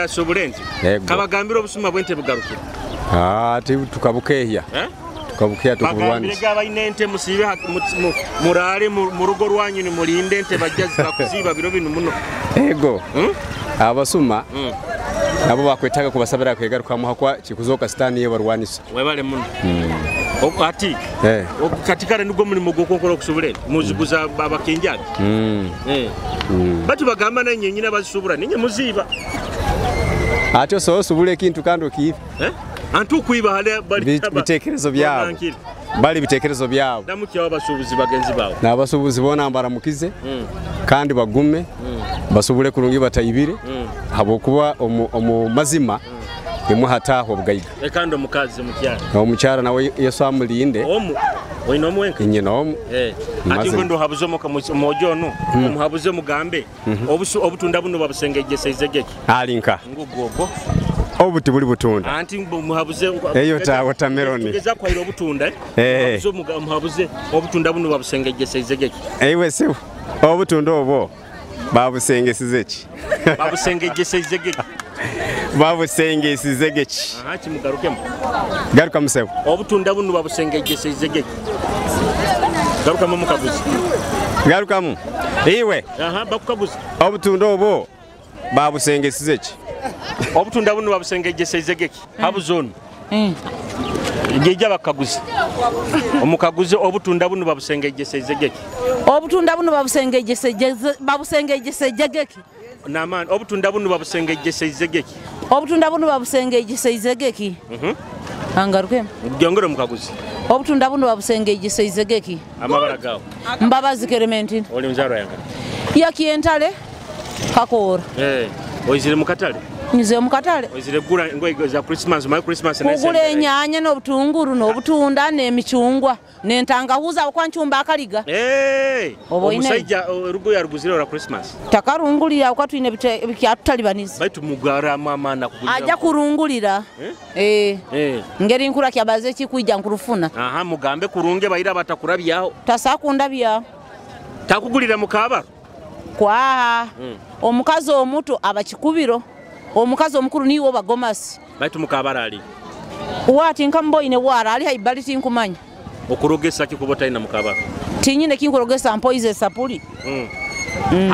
Asobulente. Kabagambira obusuma bwente bugarukira. Tukabukehya. Tukabukehya tukurwanisa. Bagambire gabayine ente musibe murale mu rugo rwanyu ni mulinde ente bajjazi bakuziba biro binu muno. Ego. Abasuma nabo bakwetaga kubasabira kwegaruka hakwa kikuzoka sitani ye barwanisa. Webale muno. Ati katika nigwo mulimo gwokokora okusobulente muziguza abakenjaga. Batu bagamba na nyenyina bazisubura ninye muziba. Ate so subule kintu kandi okiiba. Antu kuiba hale bali bitekerezo byabo. Bali bitekerezo byabo. Ndamukiya abasubuzi bagenzi bawo. N'abasubuzi bona mbaramukize. Kandi bagume. Basubule kurungi batayibire. Habokuba omu mazima imwe hataho bugaiga. Kandi omukazi mukyara. Omukyara nawe Yesu amulinde. Omu oyina omwenka. Nyina omu. Ati ngondo habuze omuka ono omuhabuze mugambe obutunda buno babusengejese geki. Alinka. Ngugogo. Obuti buli butunda. Anti muhabuze eyo ta watermelon. Tugeza kwahira obutunda. Muhabuze obutunda buno babusengejese geki. Ewe sibu obutunda obwo babusengesize ki? Babusengejese geki. Babusengesize geki. Kimugarukemo. Garuka musebo. Obutunda buno babusengejese geki. Garukamu mukaguzi. Garukamu. Iwe. Bakukaguzi. Obutunda obwo babusengesize ki? Obutunda buno babusengejese geki. Habuzono. Ngeja bakaguzi. Omukaguzi obutunda buno babusengejese geki. Obutunda buno babusengejese geki. Naman obutunda buno babusengejese geki. Obutunda buno babusengejese geki. Angaruke. Gyongero mukaguzi. Obutunda buno babusengejese geki. Amabara gawo. Mbabazi Clementine. Oli mzaro yanga. Yakientale kakora. Oizire mukatale. Nyize mukatale. Oizire gura ngoyi za Christmas, my Christmas na kugula enyanya n'obutunguru n'obutunda n'emicungwa n'entangahuza okwanchumba akaliga. Omusajja rugo yaruguzire ora Christmas. Takarungulira okwatwine bikyatutalibaniza. Baitu mugara mama na kugulira. Ajja kurungulira. Ngeri nkura kyabaze kikuija nkurufuna. Mugambe kurunge bayira batakurabyaho. Tasakundabya. Takugulira mukabaro. Kwaha. Omukazi omuto abakikubiro. Omukazi omukuru niwo bagomasi. Baitu mukabara ali. Wati nkamboine wara ali haibali tinkumanya. Okurogesa kikubota ina mukabara. Tinyine kinkurogesa mpoize sapuli.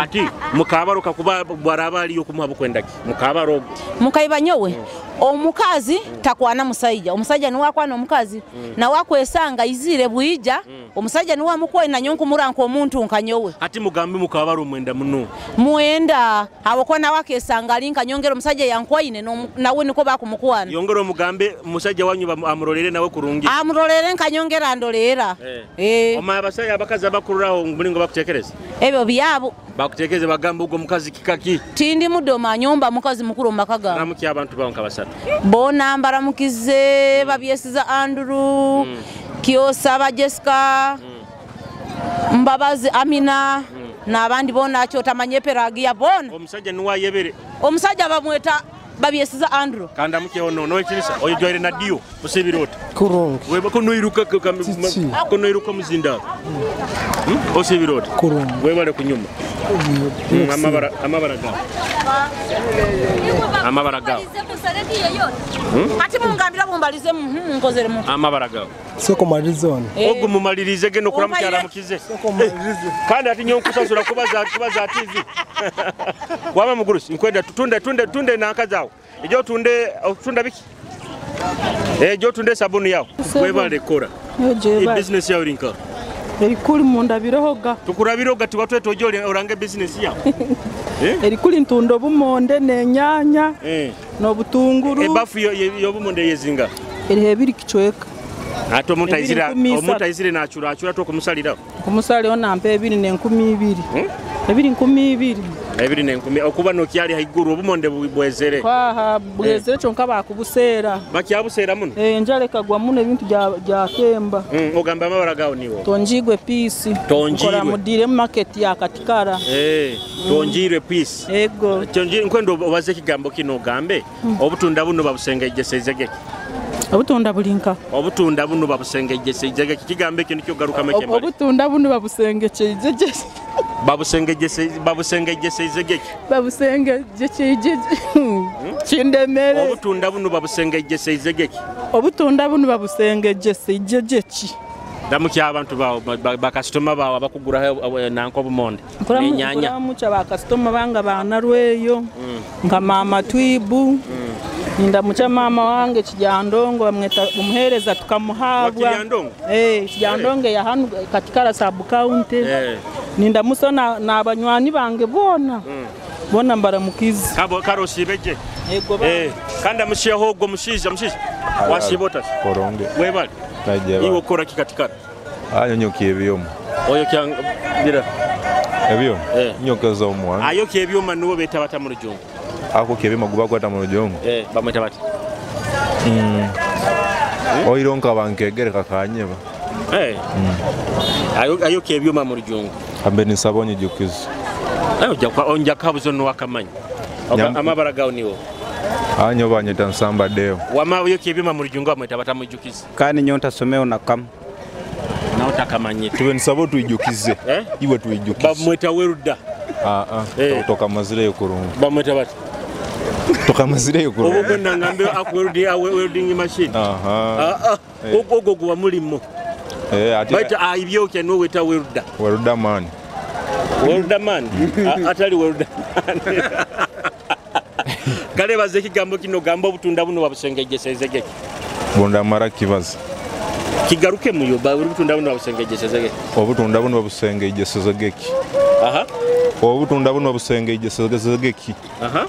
Ati mukabaro kakuba bwaraba ali yokumuha bukwendaki. Mukabaro mukaiba nyowe. Omukazi takwana musajja. Omusajja niwe akwana omukazi. Na wakwesanga izire bwija. Omusajja niwe amukwe na nyonku muranko omuntu nkanyowe. Ati mugambi mukabaro mwenda muno. Mwenda abokwana wakesanga ali nkanyongera omusajja yankwaine nawe niko bakumukwana. Yongero mugambe musajja wanyu amurolere nawe kurungi. Amurolere nkanyongera ndolera. Oma abasajja abakazi abakururaho mulingo bakutekereza. Ebyo byabo. Bakutekeze bagamba ugo mukazi kikaki. Tindi mudoma nyomba mukazi mukuru makaga. Ramuki abantu bawo nkabasatu. Bona mbaramukize babyesiza Andrew, Kiosa ba Jessica, Mbabazi Amina n'abandi bona cyo tamanye peragia bona. Omusajja nuwayebere. Omusajja bamweta babyesiza Andrew. Kanda muke ono no ekirisa oyijwaire na dio osibirota. Kurungi. Weba konoiruka konoiruka muzinda. Osibirota. Kurungi. Webale kunyuma. Amabara gawo. Amabara gawo. Ati mungambira bumbalize nkozere mu. Amabara gawo. Soko malirize ono. Ogu mumalirize geno kuramukyaramukize. Kandi ati nyo nkusasura kubaza TV. Wama mugurusi nkwenda tunde tunde tunde nanka zawo. Ejo tunde otunda biki? Ejo tunde sabuni yawo. Webale kora. Business yawo rinka. Erikuli mundabirohoga. Tukurabiroga tiwatwe ojole orange business yawo. Erikuli ntunda obumonde n'enyanya n'obutunguru. Ebafu y'obumonde yezinga. Eriho ebiri kichweka. Ate omuntu aizire nachura achura to kumusalira. Kumusalira nampa ebiri n'enkumi ibiri. Ebiri nkumi ibiri. Ebiri n'enkumi okuba nokyali haiguru obumonde bwezere. Kwaha bwezere kyonka bakubuseera. Bakyabuseera muno. Enjala ekagwa muno ebintu bya kemba. Ogamba amabara gawo niwo. Tonjigwe peace. Tonjirwe. Nkora mudire mu market ya Katikara. Tonjirwe peace. Ego. Tonjirwe nkwendo obaze ekigambo kino ogambe obutunda buno babusengejjesezegeke. Obutunda bulinka. Obutunda buno babusengejjesezegeke kigambo ekyo nikyo garuka mekemba. Obutunda buno babusengejjesezegeke. Babusengejjesezegeke. Babusengejjesezegeke. Kindemere. Obutunda buno babusengejjesezegeke. Obutunda buno babusengejjesezegeke. Ndamukya abantu bawo bakasitoma bawo abakugura nanko obumonde. Nenyanya. Ndamukya bakasitoma banga banarweyo. Nka mama Twibu. Ndamukya mama wange Kijandongo bamweta umuhereza tukamuhabwa. Kijandongo? Kijandongo ya hanu Katikara sub county. Nindamuso na abanywani bange bona. Bona mbaramukizi. Kabo karosibeje. Yego ba. Kandi amushiyeho ogwo mushiza wasibota. Koronge. Webali. Iwo kora kikatikara. Nyoki ebyoma. Oyo kya bira. Ebyoma. Nyoka omwana. Ayo kyebyoma nuwo beta bata mu rujungu. Ako kyebyoma guba kwata mu rujungu. Bamweta bati. Oironka bankegereka kanyeba. Ayo kyebyoma mu rujungu. Ambe nisabonye jukizo. Ayo onja kabuzo no wakamanyi. Amabara gawo niwo. Anyo banyeta nsamba deo. Wama oyo kyebyoma mu rujungu amweta bata mujukize. Kandi nyonta someo nakamu. Nawe takamanye. Tube nisabo tuijukize. Iwe tuijukize. Bamweta weruda. Toka kurungu. Bamweta bati. Toka kurungu. Obo kwenda ngambe akwerudi welding machine. Ogo gwa mulimo. Ati baita aibyoke no weta weruda. Weruda man. Weruda man. Atali weruda. Kale baze kigambo kino gamba obutunda buno babusengejjesezegeke. Bunda mara kibaza. Kigaruke muyo ba obutunda buno babusengejjesezegeke. Obutunda buno babusengejjesezegeke. Aha. Obutunda buno babusengejjesezegeke. Aha.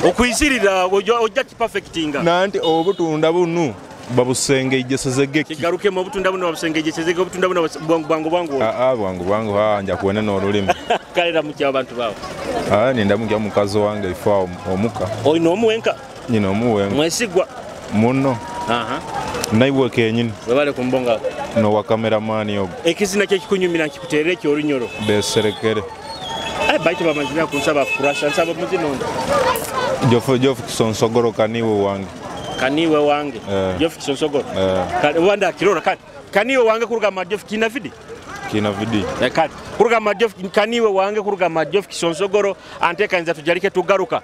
Okuizirira ojja kiperfectinga. Nanti obutunda buno babusengejjesezegeke. Kigaruke mu obutunda buno babusengejjesezegeke obutunda buno bwangu bwangu. Bwangu bwangu nja kuwena n'olulimi. Kalera mukya abantu bawo. Ninda mukazi wange ifa omuka. Oyina omuwenka? Nyina omuwenka. Mwesigwa? Muno. Naiwe kenyini. Webale kumbonga. No wa cameraman yogo. Ekizina kye kikunyumira nkikuterere ekyo orunyoro. Beserekere. Baito bamazina kunsaba kurasha nsaba muzinondo. Jofu Kisonsogoro kaniwe wange. Kaniwe wange. Jofu Kisonsogoro. Wanda kirora kati. Kaniwe wange kuruga majofu kinafidi. Kinafidi. Kati. Kuruga majofu kaniwe wange kuruga majofu Kisonsogoro anteka nza tujalike tugaruka.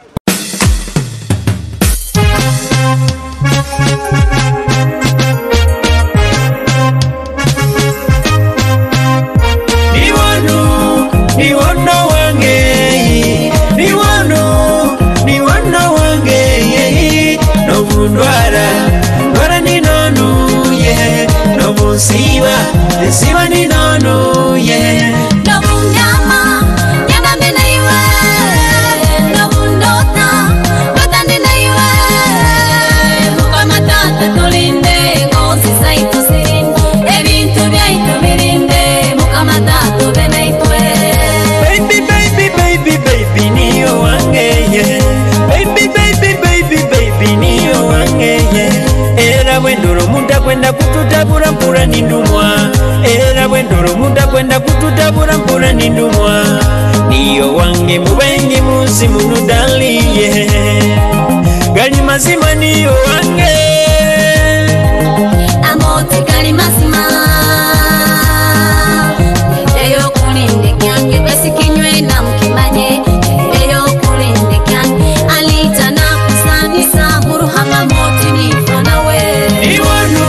Niwono wange, niwono wange, nobundwara, ndwara ninonuye, nobunsiba, nsiba ninonuye. Nobunyama, nyana minaiwe, nobundota, ndota ninaiwe. Mukama tata tulinde, ngonzi zaitu zirinde, ebintu byaitu birinde, mukama tata ube naitwe. Baby, baby, baby, baby, niyo wange, yeah. Baby, baby, baby, baby, niyo wange, yeah. Era bwendoro muda kwenda kututabura mpura nindumwa. Era bwendoro muda kwenda kututabura mpura nindumwa. Niyo wange mubengi munsi munudaliye. Gali mazima niyo wange. Amoti gali mazima. Eyo kulinde kyange besikinywe na mukimanye. Eyo kulinde kyange alita na kusanisa muruhama moti nifo nawe. Niwano,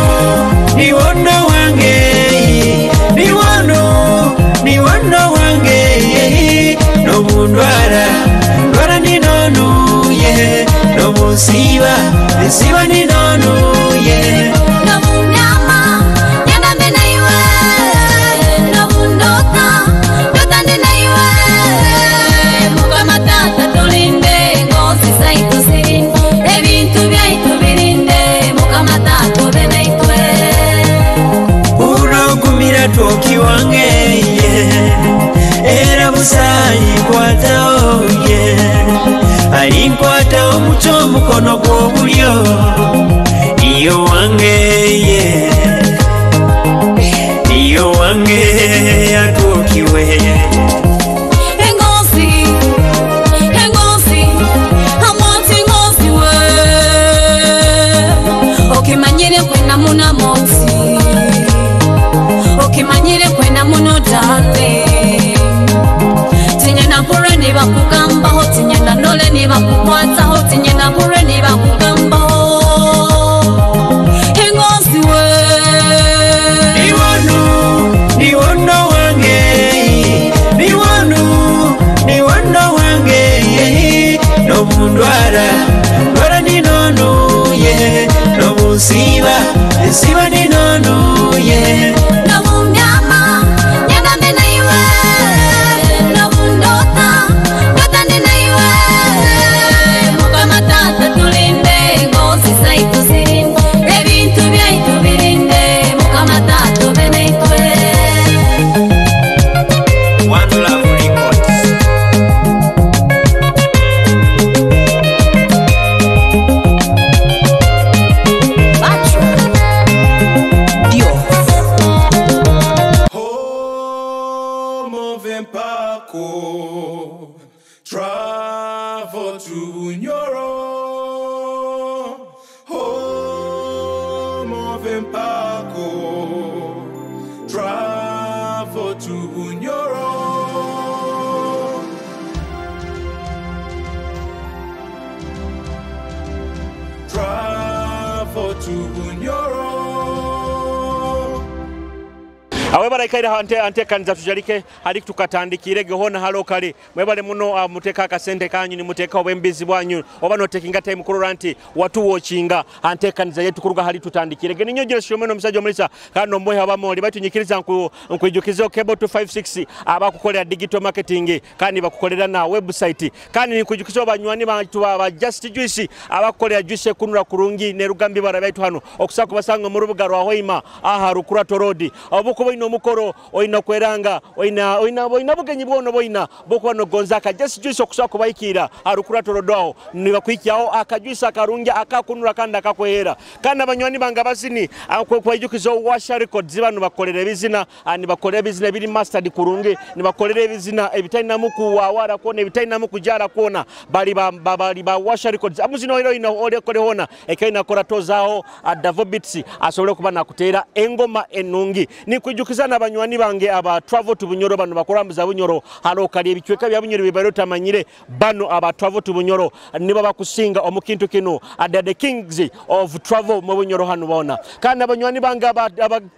Nsiba ninonuye. Nobunyama nyenda naiwe, nobundota ndota ndi naiwe. Mukama tata tulinde, engozi zaitu zirinde, ebintu byaitu birinde, Mukama tata obe naitwe. Urogumira twoki wange era busayi nkwatawo ye alinkwatawo muco omukono gw'obulyo niyo wange ye niyo wange atwokiwe. Engozi, engozi, amoti ngozi we. Okimanyire kwena muna moti, okimanyire kwena muno dale. Tinyena mpure nibakugambaho, tinyena nole nibakukwataho, tinyena mpure nibakugambaho. Engozi we. Niwonu, niwono wange, niwonu, niwono wange, nobundwara, ndwara ninonuye, nobunsiba, nsiba ninonuye. Nobunyama nyenda naiwe, nobundota ndota ndi naiwe. Mukama tata tulinde, engozi zaitu zirinde, ebintu byaitu birinde, Mukama tata obe naitwe. One Love Records. Home of Empako, travel to Bunyoro. Home of Empako, travel to Bunyoro. Travel to Bunyoro. Awe baraikaire anteekaniza tujalike hali tukatandikire gehona halo kale mwebale muno muteka akasente kanyu nimuteka obwembizi bwanyu oba notekinga time kurora nti watu watchinga anteekaniza yetu kuruga hali tutandikire geninyo jira shomeno omusajja omulisa kandi ombohe abamoli batunyikiriza nkwijukiza Cable 256 abakukolera digital marketing kandi bakukolera na website kandi nikwijukiza abanywani bantu ba Just Juice abakukolera juice kunura kurungi ne rugambi barabaitu hano okusaka basanga mu rubuga rwa Hoima aha Rukurato Road obukuba ino mukoro oina kweranga oina oina oina bugenyi bwono boina bokuba no gonza Just Juice okusaka kubaikira Rukurato Road aho nibakwikyaho akajuice akarungi akakunura kandi akakwehera kandi abanywani banga bazini kwijukiza Washa Records bano bakolera ebizina nibakolera ebizina biri mastered kurungi nibakolera ebizina ebitalinamu kuwawara kuona ebitalinamu kujara kuona bali ba Washa Records amuzino hero ina ole kole hona ekaina kora tozaho Davo Beats asobole kuba nakuteera engoma enungi nikwijukiza n'abanywani bange aba Travel to Bunyoro bano bakurambuza Bunyoro halo kali ebicweka bya Bunyoro bibaro tamanyire bano aba Travel to Bunyoro nibo bakusinga omukintu kino the kings of travel mu Bunyoro hano bona kandi abanywani bange aba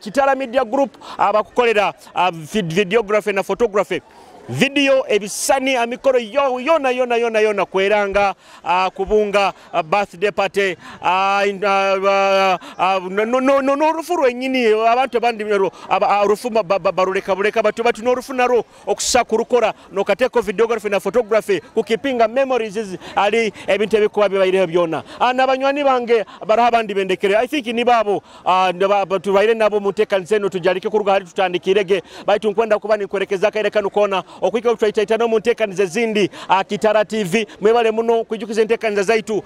Kitara Media Group abakukolera videography na photography video ebisani amikoro yo yona yona yona yona kweranga kubunga birthday party no no rufu rwenyini abantu abandi rufu baruleka buleka batu batu no rufu naro okusaka rukora no kateko videography na photography kukipinga memories ali ebintu ebikuba bibaire byona n'abanywani bange baraha abandi bendekere I think ni babo tubaire nabo mutekanise no tujalike kuruga hari tutandikirege baitu nkwenda kuba nikwerekeza kaire kanu kona okwika twaitaitano muntekanize zindi Kitara TV mwebale muno kwijukiza entekaniza zaitu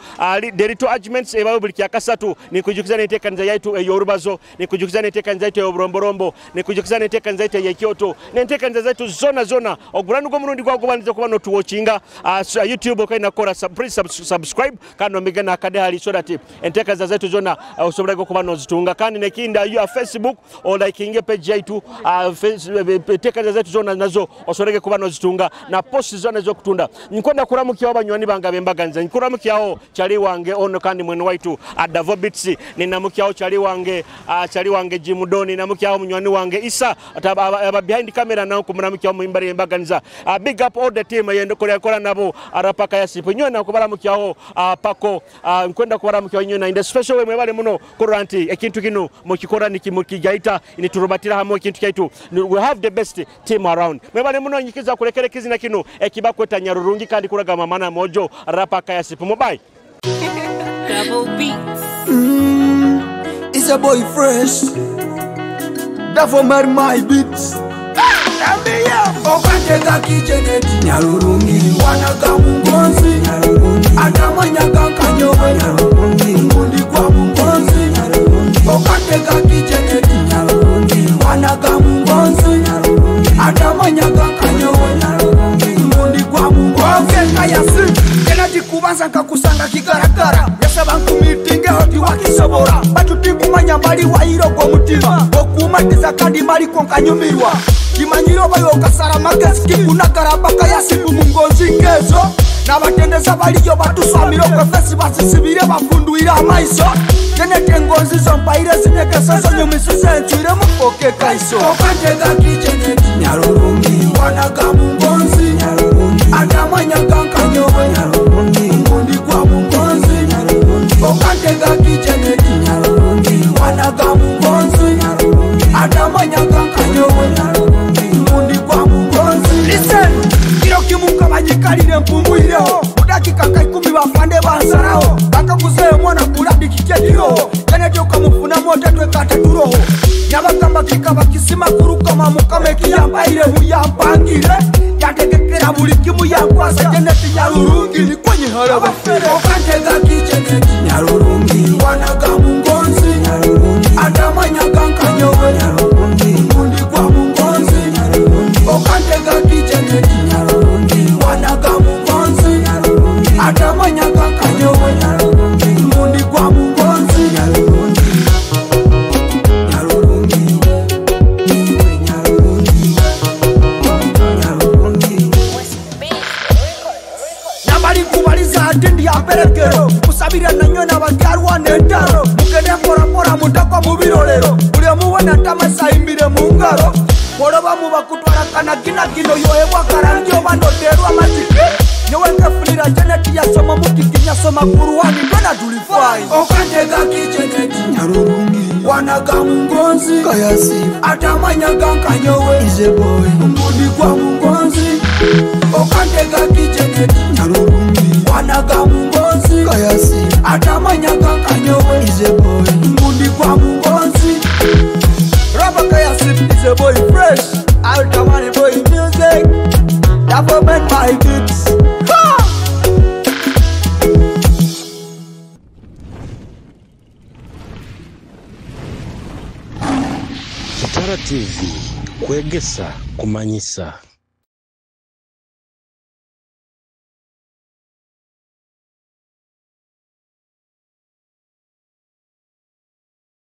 derito arguments ebawe buli kyakasatu nikujukiza entekaniza yaitu eyorubazo nikujukiza entekaniza yaitu eyoburomborombo nikujukiza entekaniza yaitu eyekyoto nentekaniza zaitu zona zona oguranu go murundi gwagubaniza kuba no tuwatchinga YouTube okaina kora subscribe kandi omigana akade hali so that entekaniza zaitu zona osobola kuba no zitunga kandi nekinda ya Facebook o likinge page yaitu entekaniza zaitu zona nazo osorege kuba nozitunga na posti zona ezokutunda. Nkwenda kuramukyaho abanywani bange abembaganiza, nkuramukyaho chali wange ono kandi mwene waitu Adavobits, ninamukyaho chali wange Jimudoni, ninamukyaho munywani wange Isa aba behind camera nawo kumuramukyaho muimbari embaganiza. Big up all the team yendo kola kola nabo arapaka yasipo nywe na kubaramukyaho pako nkwenda kubaramukyaho nywe na in the special way mwebale muno kurora nti ekintu kino mukikora nikimukigaita niturubatira hamwe ekintu kyaitu. We have the best team around. Mwebale muno nyikiza kulekere kizina kino ekibakweta Nyarurungi kandi kuraga mamana mojo rapaka yasipo mobile. Double beats. It's a boy fresh. Therefore marry my beats. Okantega kijeneti Nyarurungi wanaga mungonzi Nyarurungi adamanyaga kanyowe Nyarurungi ngundi kwa mungonzi Nyarurungi okantega kijeneti Nyarurungi wanaga mungonzi Nyarurungi adamanyaga kanyowe Nyarurungi ngundi kwa mungonzi. Kayasi Jeneti kubanza nkakusanga kigaragara yasaba nkumitinge hoti wakisobora batuti kumanya mbali wairo gwo mutima okumatiza kandi mali konkanyumirwa kimanyiro bayo kasara magezi kikunagara yasibu mungozi ngezo n'abatendeza baliyo batuswamire okwefesi basisibire bafunduire amaiso Jenete engonzi zompaire zinyegesa zonyumisize ncwire mufoke kaiso okantega kijeneti Nyarurungi wanaga mungonzi Nyarurungi adamanyaga nkanyowe Nyarurungi ngundi kwa mungonzi Nyarurungi okantega kijeneti Nyarurungi wanaga mungonzi Nyarurungi adamanyaga nkanyowe Nyarurungi ngundi kwa mungonzi. Listen kiro kimuka banyikalire mpumwireho mudakika ka 10 bafande bansaraho bakakuzeyo mwana kuladikikekiro Jeneti okamufuna mote twekate turoho nyabagamba kikaba kisima kurukama mukama ekiyambaire buyampangire yategekera buli kimu yankwasa Jeneti Nyarurungi nikwenyihala bafere okantega kijeneti Nyarurungi wanaga mungonzi Nyarurungi adamanyaga nkanyowe Nyarurungi ngundi kwa mungonzi Nyarurungi okantega kijeneti Nyarurungi wanaga mungonzi Nyarurungi adamanyaga nkanyowe Nyarurungi ngundi kwa mungonzi Nyarurungi Nyarurungi Nyarurungi Nyarurungi nabali kubaliza atindi ya mperekero kusabira nanywe n'abakyarwa n'entaro mugende mporampora mutakwa mu birorero buli omuwena ntamasa imbire mu ngaro bw'oloba muba kutwala kanaginagino yohebwa karangi oba noterwa amazike nyowe nkefunira Jeneti yasoma mutiki nyasoma kuruhani twena tulifai okantega kijeneti Nyarurungi wanaga mungonzi kayasi atamanyaga nkanyowe is a boy ngundi kwa mungonzi okantega kijeneti Nyarurungi wanaga mungonzi kayasi atamanyaga nkanyowe is a boy ngundi kwa mungonzi. Rapa Kayasi is a boy fresh Altamani boy music Government my beats. Ha! Kitara TV kwegesa kumanyisa.